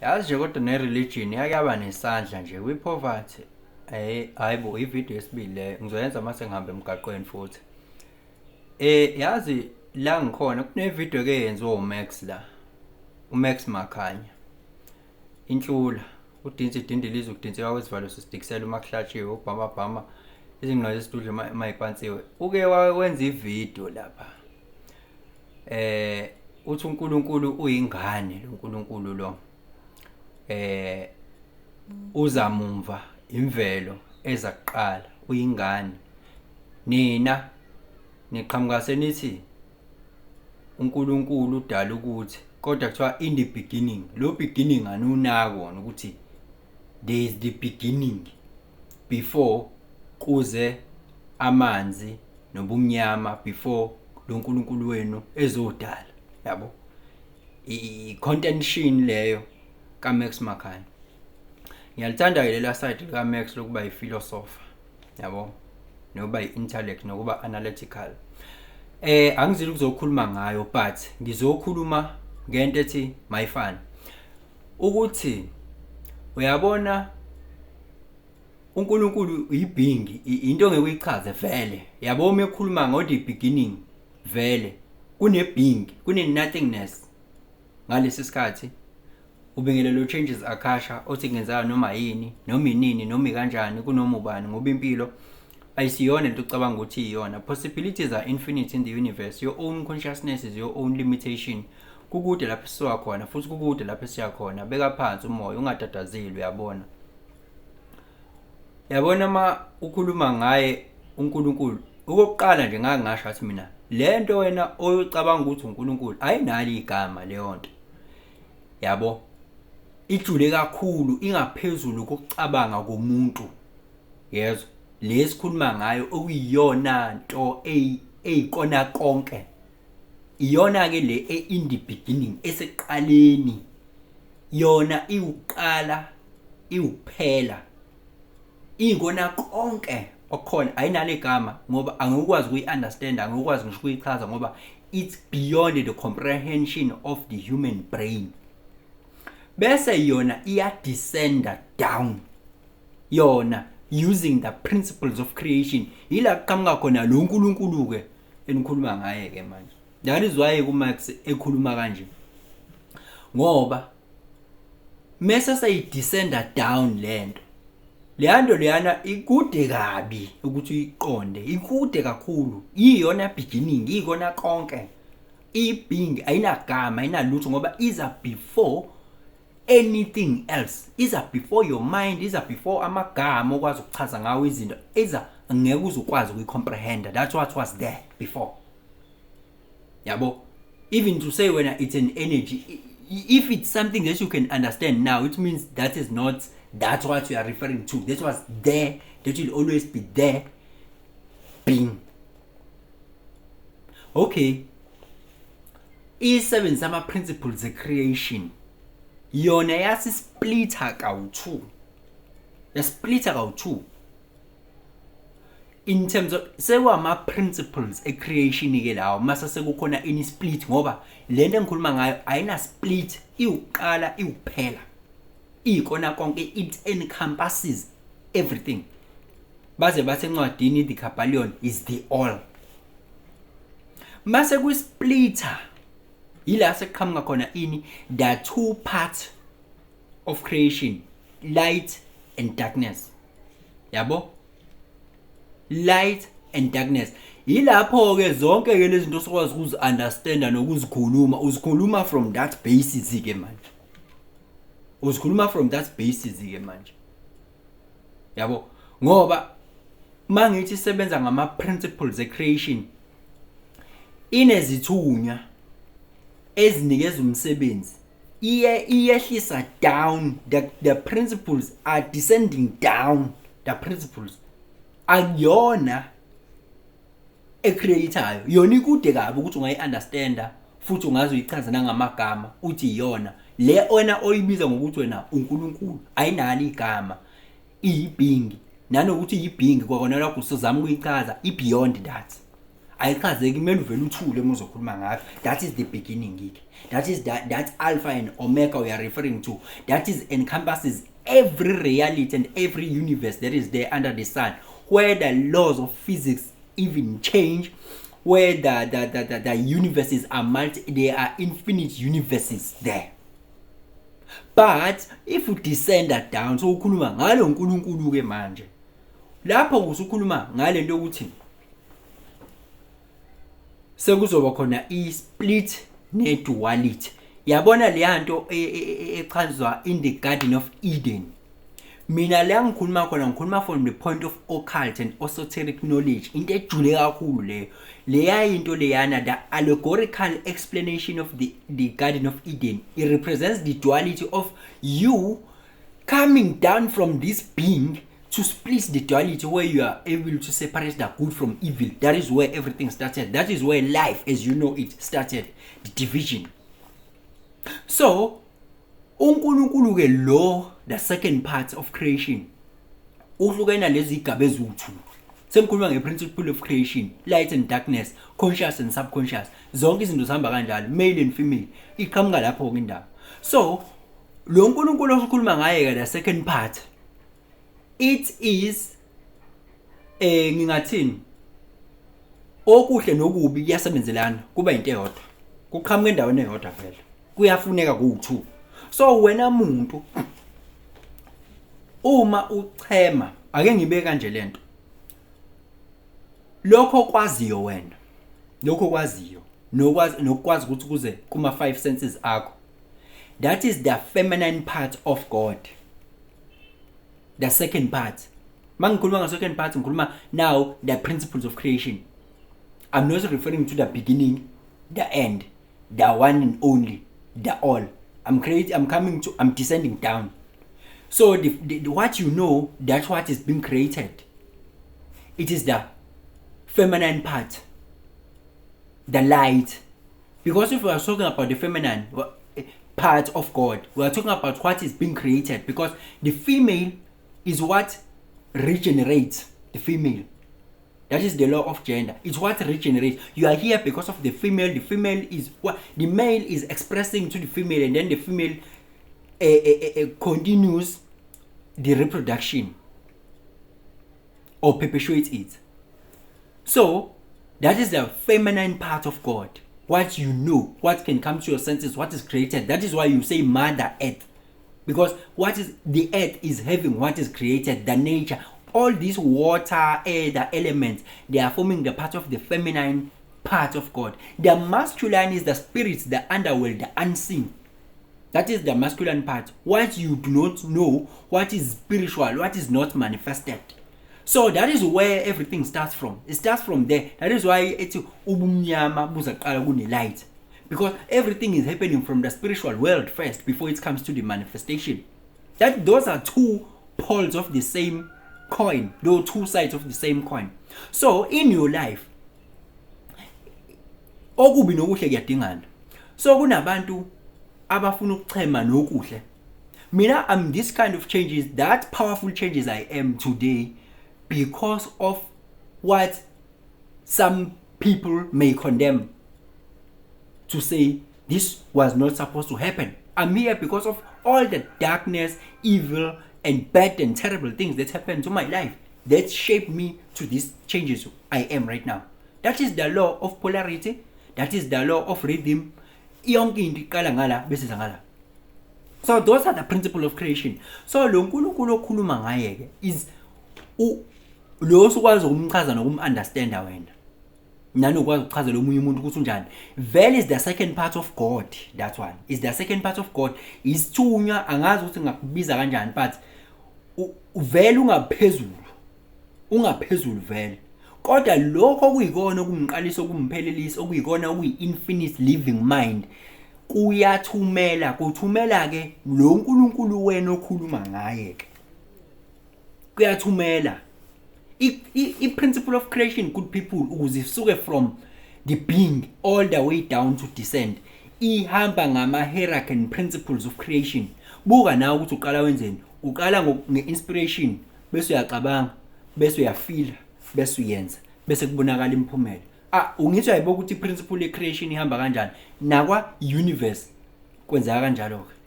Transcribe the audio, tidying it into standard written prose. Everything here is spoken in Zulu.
Yazi nje kodwa ne-religion yake yaba nesandla nje kwi-poverty. Hhayi bo, ividiyo yesibili leyo ngizoyenza uma sengihambe emgaqweni futhi. Yazi la ngikhona kunevidiyo eke yenziwa uMax la, uMax Makhanya. Inhlula, udinsi idindilizi ukudinseka kwesivalo sesidikisela uma kuhlatshiwe, ubhamabhama izingqo zesidudla uma ipansiwe. Uke wenza ividiyo lapha. Uthi uNkulunkulu uyingane lo Nkulunkulu lo. Uza mumva imvelo eza kuqala uyingane. Nina niqhamuka senithi uNkulunkulu udala ukuthi kodwa kuthiwa in the beginning, lo beginning anunaki wona ukuthi there is the beginning before kuze amanzi nobumnyama, before lo nkulunkulu wenu ezodala, yabo. I-contention leyo kaMax Makhanya. Ngiyalithanda-ke lela side likaMax lokuba yi-philosopher, yabo, nokuba yi-intellect, nokuba analytical. Angizile ukuzokhuluma ngayo, but ngizokhuluma ngento ethi mayifane ukuthi uyabona uNkulunkulu uyi-being, into ongeke uyichaze vele, yabo. Uma ekhuluma ngo the beginning, vele kune being, kune nothingness ngalesi sikhathi. Ubingelelo changes akasha othi kungenzeka noma yini, noma inini, noma ikanjani, kunoma ubani, ngoba impilo ayisiyona into ocabanga ukuthi iyona. Possibilities are infinite in the universe. Your own consciousness is your own limitation. Kukude lapho esisuka khona futhi kukude lapho esiya khona. Beka phansi umoya, ungatatazeli, uyabona. Yabona, uma ukhuluma ngaye uNkulunkulu, okokuqala nje ngake ngasho ngathi mina lento wena oyocabanga ukuthi uNkulunkulu ayinalo igama leyo nto, yabo. Ijule kakhulu, ingaphezulu kokucabanga komuntu, yezwa. Le sikhuluma ngayo okuyiyona nto eyikona konke, iyona ke le in the beginning, esekuqaleni. Yona iwuqala, iwuphela, ikona konke okukhona. Ayinalo igama ngoba angikwazi ukuyi-understand, angikwazi ngisho ukuyichaza ngoba it's beyond the comprehension of the human brain. Bese yona iya-descenda down yona using the principles of creation. Yila kuqhamuka khona lo nkulunkulu-ke enikhuluma ngaye-ke manje. That is why kuMax ekhuluma kanje, ngoba mese seyidescenda down lento leya nto leyana ikude kabi ukuthi uyiqonde, ikude kakhulu. Iyona beginning, iyikona konke, i-being ayinagama, ayinalutho, ngoba iza before anything else, iza before your mind, iza before amagama okwazi ukuchaza ngawo izinto, iza ngeke uze ukwazi ukuyicomprehenda. That's what was there before, yabo. Even to say wena it's an energy, if it's something that you can understand now, it means that is not, that's what you are referring to. That was there, that will always be there, being. Okay, isebenzisa ama-principles e-creation. Yona yasisplitha kawu-two, yasplitha kawu-two in terms of sekwama-principles e-creation-ke lawo. Mase sekukhona ini split, ngoba lento engikhuluma ngayo ayina split, iwuqala, iwuphela, iyikona konke, it encompasses everything. Baze bathi encwadini The Kybalion is the all. Mase kwisplitter yila sekuqhamuka khona ini, the two parts of creation, light and darkness, yabo, light and darkness. Yilapho ke zonke ke lezi zinto sokwazi ukuzi-understanda nokuzikhuluma, uzikhuluma from that basis ke manje, uzikhuluma from that basis ke manje, yabo. Ngoba mangithi isebenza ngama principles e-creation, inezithunywa ezinikeza umsebenzi, iye iyehlisa down. The principles are descending down. The principles akuyona ecreatayo, yona ikude kabi ukuthi ungayi-understanda futhi ungaze uyichaze nangamagama uthi iyona le wena oyibiza ngokuthi wena uNkulunkulu. Ayinalo igama, iyi-being, nanokuthi iyi-being kwakona lokho usuzama ukuyichaza, i-beyond that. Ayichazeki, kumele uvele uthule uma uzokhuluma ngayo. That is the beginning ke. That is that alpha and omega we are referring to. That is encompasses every reality and every universe that is there under the sun, where the laws of physics even change, where the universes are multi, there are infinite universes there. But if you descend that down, so ukhuluma ngalo uNkulunkulu ke manje, lapho usukhuluma ngalento ukuthi sekuzoba khona i-split ne-duality. Yabona leya nto echazwa in the Garden of Eden. Mina la ngikhuluma khona, ngikhuluma from the point of occult and esoteric knowledge, into ejule kakhulu leyo. Leya into leyana, the allegorical explanation of the Garden of Eden, it represents the duality of you coming down from this being to split the duality, where you are able to separate the good from evil. That is where everything started. That is where life as you know it started, the division. So uNkulunkulu ke lo, the second part of creation, uhlukene lezi igaba eziwu2. Sengikhuluma ngeprinciple of creation, light and darkness, conscious and subconscious, zonke izinto zihamba kanjalo, male and female, iqhamuka lapho ke indaba. So lo uNkulunkulu osukhuluma ngaye ke, the second part, it is ngingathini, okuhle nokubi kuyasebenzelana, kuba into eyodwa, kuqhamuka endaweni eyodwa, vele kuyafuneka ku2. So wena muntu, uma uchema, ake ngibe kanje lento, lokho kwaziyo wena, lokho kwaziyo nokwazi nokwazi ukuthi kuze kuma five senses akho, that is the feminine part of God, the second part. Mangikhuluma nge second part, ngikhuluma now the principles of creation. I'm not referring to the beginning, the end, the one and only, the all. I'm creating, I'm coming to, I'm descending down. So the what you know, that's what is being created. It is the feminine part, the light. Because if we are talking about the feminine part of God, we are talking about what is being created, because the female is what regenerates the female. That is the law of gender. It's what regenerates. You are here because of the female. The female is what the male is expressing to the female, and then the female continues the reproduction or perpetuates it. So that is the feminine part of God. What you know, what can come to your senses, what is created. That is why you say Mother Earth. Because what is the earth is having what is created, the nature, all these water, air, the elements, they are forming the part of the feminine part of God. The masculine is the spirits, the underworld, the unseen. That is the masculine part. What you do not know, what is spiritual, what is not manifested. So that is where everything starts from. It starts from there. That is why it's ubumnyama buzaqala kune light. Because everything is happening from the spiritual world first before it comes to the manifestation. That those are two poles of the same coin, those two sides of the same coin. So in your life, okubi nokuhle kuyadingana. So kunabantu abafuna ukuchema nokuhle. Mina, I'm this kind of changes, that powerful changes I am today because of what some people may condemn to say this was not supposed to happen. I'm here because of all the darkness, evil, and bad and terrible things that happened to my life that shaped me to these changes I am right now. That is the law of polarity. That is the law of rhythm. Yonke into iqala ngala bese iza ngala. So those are the principle of creation. So lo nkulunkulu okhuluma ngaye ke is lo osukwazi ukumchaza nokum-understanda wena, nanokwazi ukuchazela omunye umuntu ukuthi unjani. Vele is the second part of God. That one is the second part of God, isithunywa. Angazi ukuthi ngakubiza kanjani, but vele ungaphezulu, ungaphezulu vele, kodwa lokho okuyikona okumqalisa, okumphelelisa, okuyikona okuyi-infinite living mind, kuyathumela, kuthumela ke lo nkulunkulu wena okhuluma ngaye ke, kuyathumela. I-principle of creation, good people, ukuze isuke from the being all the way down to descend, ihamba ngama-hierarchy and principles of creation. Buka nawe ukuthi uqala wenzeni. Uqala nge-inspiration, bese uyacabanga, bese uyafila, bese uyenza, bese kubonakala imiphumela. Ah, ungithi uyayibuka ukuthi i-principle ye-creation ihamba kanjani, nakwa universe kwenzeka kanjalo ke.